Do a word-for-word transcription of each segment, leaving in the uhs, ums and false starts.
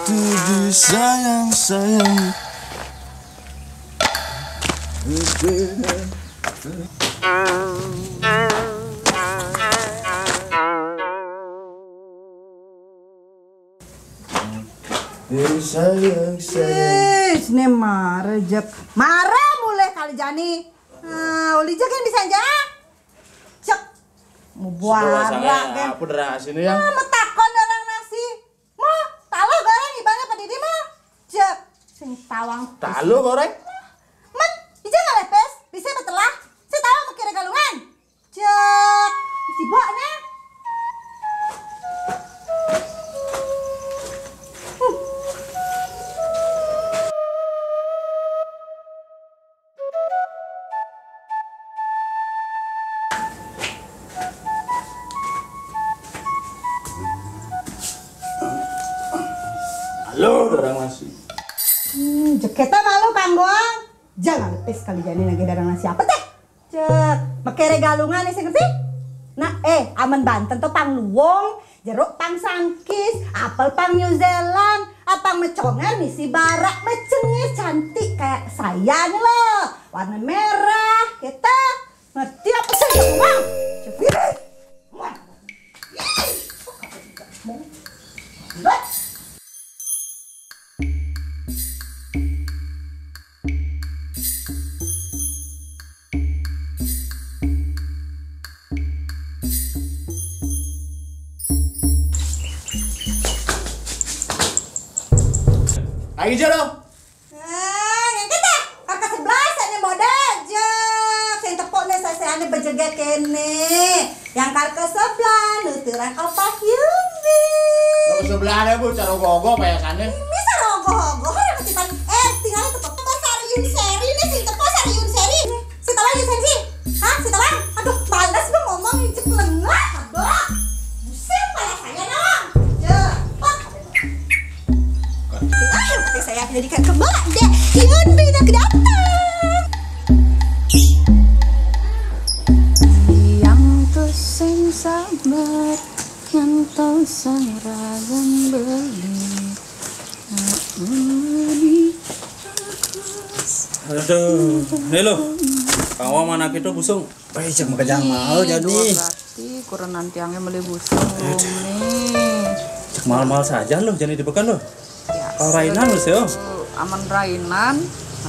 Tuduh sayang sayang. Eh, sayang sayang. Ih, sini mare jek. Mare mulai kali jani. Nah, uli jek yang bisa aja. Cek. Mau buara kan. Apa derasine ya? Ah, metakon orang nasi. Mau talah goreng ibaratnya apa didi mau? Cek. Sing tawang. Talu goreng. Men, ija nggak lepes, bisa betelah. Si tahu mau kira galungan. Cek. Sibuk nih. Halo, orang nasi. Hmm, jeketa malu kanggoang. Jangan lepes kali jani lagi darah nasi apa teh? Cek, mekere galungan nih sing ngerti? Nah, eh, amen Banten tuh pang luwung, jeruk pang sangkis, apel pang New Zealand, apang meconger misi barak, mecengir cantik kayak saya nih loh. Warna merah, kita ngerti apa sih? Wah, cepirit. Wah. Ayo aja lo. Ah, ngengket ah. Kakak sebelah sana modal aja. Sing tepuk nih saseane bejegek kene. Yang kakak sebelah nuturan opah Yumbi. Lo sebelah ada bu, cara gogo payasannya. Ini sarogoh-goh orang kita. Eh, tinggal tepuk tepuk sariun seri nih, sing tepuk sariun seri. Si tawang ya seri. Hah, si tawang? Aduh, males gue ngomong, injek lengah, abah. Pusing pala saya, nawang. Cepat. Ah, yang penting saya jadikan kembali deh. Yun, beda datang. Yang tuh sing sabar, yang tuh sing ragam beli. Aduh, nih lo. Kamu mana kita busung? Wah, cek makejang mau jadi. Berarti kurang nanti yang beli busung nih. Cek mal-mal saja lo, jadi di pekan lo. Kalau rainan lo sih, oh. Aman rainan,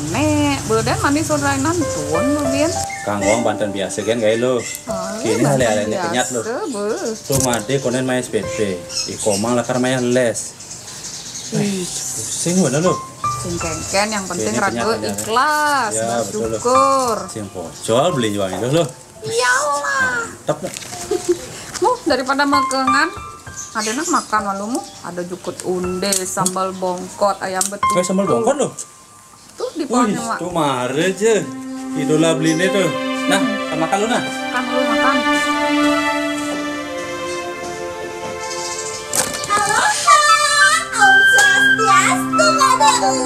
nek beden manis sun rainan tuan lo bien. Kang Wong banten biasa kan kayak lo. Kini hal-hal ini kenyat lo. Tuh mati konen main S P P, iko mang lakar main les. Ih, pusing bener lo. Sing kengken yang penting ragu ikhlas, bersyukur. Sing pocol beli juang itu lo. Iyalah. Mantep. Mu daripada makengan, ada nak makan malu mu. Ada jukut unde, sambal bongkot, ayam betutu. Eh, sambal bongkot lo. Tuh di pohon. Wih, tuh mare je. Idola beline tuh. Nah, kita makan lu nah. Makan lu makan. Halo, Kak. Om Swastiastu, Mbak Deli.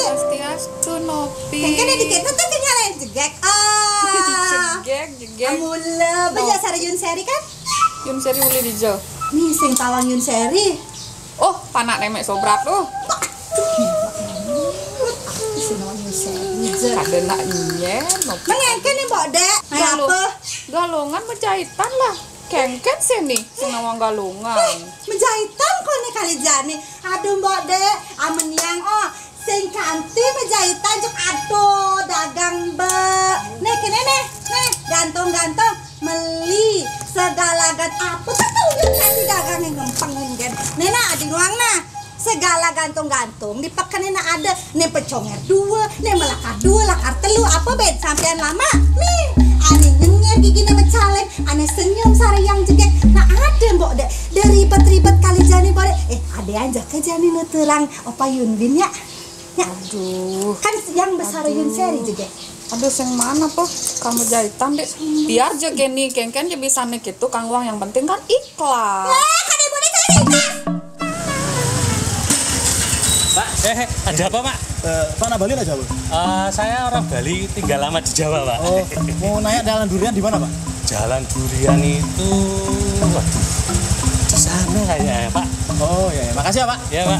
Swastiastu, Nopi. Kan ada dikit tuh kenyal yang jegek. Ah. Jegek, jegek. Amula, bejak sarayun seri kan? Yun seri uli dijel. Nih, sing tawang yun seri. Oh, panak nemek sobrat tuh. Apa sih namanya yun seri? Ada nak nyen, Nopi. Mengengken nih, Mbok Dek. Kayak apa? Galongan mejahitan lah. Kengken sini, sing nawang galongan. Mejahitan kok nih kali jani. Aduh, Mbok Dek, amen yang oh, sing kanti mejahitan cek aduh dagang be. Nih kene nih, nih gantung-gantung meli segala gan apa tuh tuh yang kanti dagang yang ngempeng kan. Nih nah di ruang nah segala gantung-gantung di peken ini ada nih peconger dua, nih melakar dua, lakar telu apa ben sampean lama nih. Ane nyenyir gigi nih mecaling, ane senyum sari yang jegek. Nah ada mbok dek, dari ribet-ribet kali jani mbok dek. Eh ada aja ke jani nuturang Opa Yunbin ya. Ya. Aduh. Kan yang besar Yun seri juga. Aduh, yang mana po? Kamu jahitan dek. Biar je keni kengken je bisa nih gitu kang uang yang penting kan ikhlas. Eh, kan ibu nih saya ikhlas. Pak, eh, ada apa Pak? Eh, Pak nak Bali nak Jawa? Eh, saya orang Bali tinggal lama di Jawa Pak. Oh, mau nanya jalan durian di mana Pak? Jalan durian itu, waduh, di sana kayaknya ya Pak. Oh ya, ya. Kasih ya, Pak. Ya, Pak.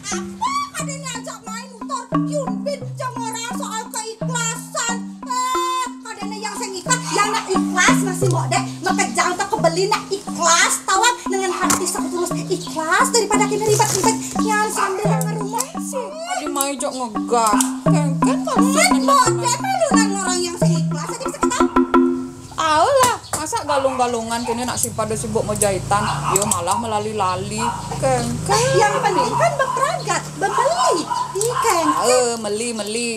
Apa kadene ajak main motor Hyun Bin, jang ora soal keikhlasan. Eh, kadene yang sing ikhlas, yang nak ikhlas masih mau dek, makejang tak kebeli nak ikhlas, tawang dengan hati setulus ikhlas daripada kene ribet-ribet yang sambil ngerumah. Adi mai jok ngegas. Kengken kan. Kan mau dek melunan orang yang sing ikhlas, aja bisa ketawa. Alah, masa galung-galungan kene nak si pada sibuk mau jahitan, yo malah melali-lali. Kengken. Yang penting kan berperangkat, bebeli. Ih, kengken. Eh, meli meli.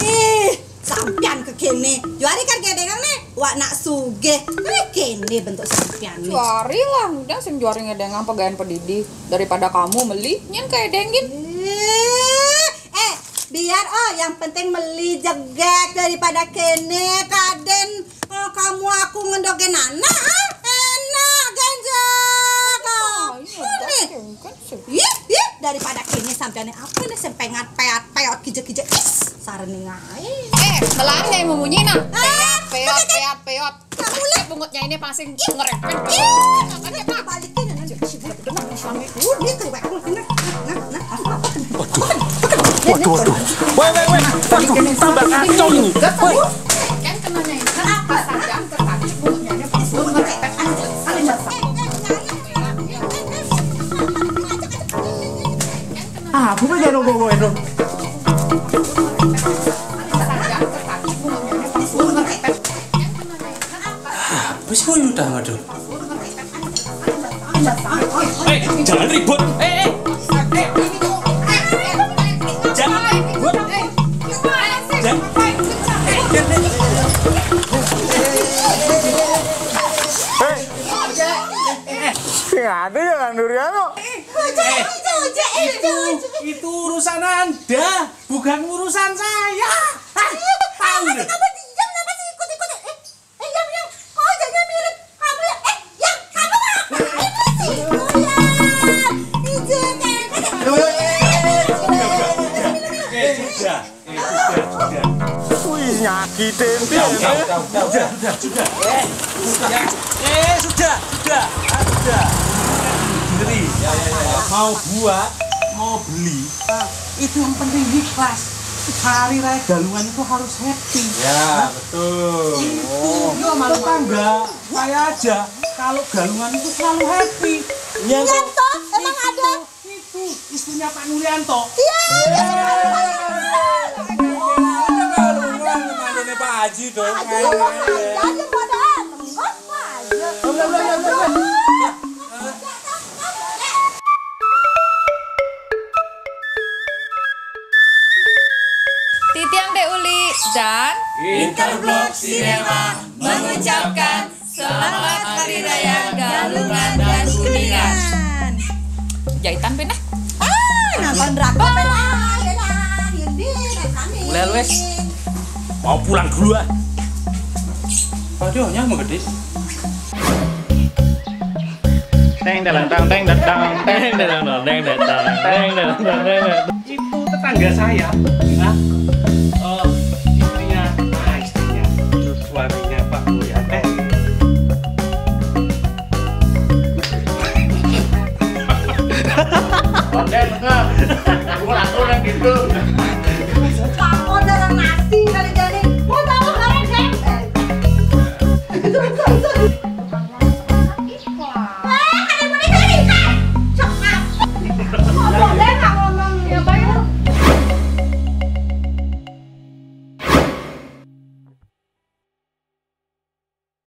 Ih, sampian ke kene. Juari kan gedengan nih, wak nak sugih. Kayak kene bentuk sampian nih. Juari lah, udah sing juari ngedengan pegawai pedidi daripada kamu meli nyen kayak dengin. Eh, eh, biar oh, yang penting meli jegek daripada kene kaden. Oh, kamu aku ngendogen anak, ah? Enak ganjek. Oh, iya, nih. Kengken sih. Ih, ih, daripada kene sampean apa nih, sampai ngat peot peot kije kije, is, sareni ngae. Eh, belang yang memunyi nah. Ah, Peot, peot, peot, peot. Bungutnya ini pasing ngerek. Balikin aja. Ini kerupuk. Nah, nah, nah. Waduh, waduh, waduh. Woi, woi, woi. Waduh, tambah kacau ini. Woi. Kan kenanya ini kenapa sadang tetapi bungutnya ini pasing ngerek. Ah, bukan dia nunggu gue itu. Wis kuwi udah, waduh. Eh, jangan ribut. Eh, eh. Jangan ribut. Jangan. Sing ada ya, Duriano. Itu urusan Anda, bukan urusan saya. Hah? Tahu deh. Kamu diam, kenapa sih ikut-ikut? Eh, eh, yang, yang, kok wajahnya mirip kamu ya? Eh, yang, kamu ngapain sih? Oh ya, Ije, kayak Eh, sudah. Eh, sudah, sudah. Wih, nyakitin dia. Udah, udah, udah, udah, udah. Eh, sudah. Eh, sudah, sudah. Ah, sudah. Dengerin. Ya, ya, ya, ya. Mau buat, mau beli, itu yang penting ikhlas. Hari raya Galungan itu harus happy. Ya, betul. Itu tetangga saya aja, kalau Galungan itu selalu happy. Iya, Iya toh, emang ada. Itu istrinya Pak Nurianto. Iya. Galungan, temannya Pak Haji dong. Aduh, ada yang pada nengok aja. Titiang Dek Uli dan Interblok Cinema mengucapkan selamat Hari Raya Galungan dan Kuningan. Jahitan pindah. Ah, nonton drakor lah, ya lah, Yudi, kami. Mulai lu, wes. Mau pulang dulu ah. Padahal mau gede. Teng dalang tang teng datang teng dalang tang teng datang teng dalang tang teng datang. Itu tetangga saya. Hah? Oh, istrinya, ah, istrinya. Suaminya Pak Boyate. Oke, betul. Aku laku yang gitu. Kamu darah nasi dari